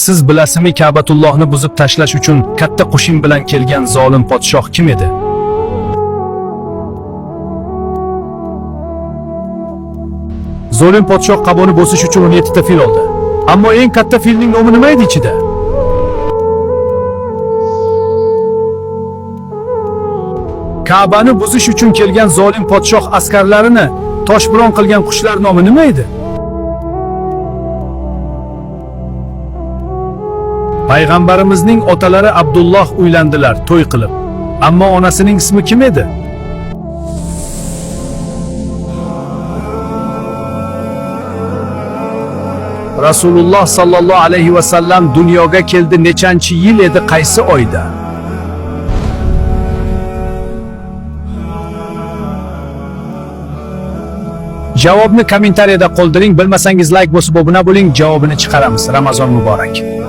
Siz bilasizmi, Ka'batullohni buzib tashlash uchun katta qo'shin bilan kelgan zolim podshoh kim edi? Zolim podshoh Qaboni bosish uchun 17 ta fil oldi. Ammo eng katta filning nomi nima edi ichida? Ka'bani buzish uchun kelgan zolim podshoh askarlarini toshbiron qilgan qushlar nomi nima edi? Payg'ambarimizning otalari Abdulloh uylandilar to'y qilib. Ammo onasining ismi kim edi? Rasululloh sallallohu alayhi va sallam dunyoga keldi nechanchi yil edi, qaysi oyda? Javobni kommentariyada qoldiring. Bilmasangiz like bosib obuna bo'ling, javobini chiqaramiz. Ramazon muborak.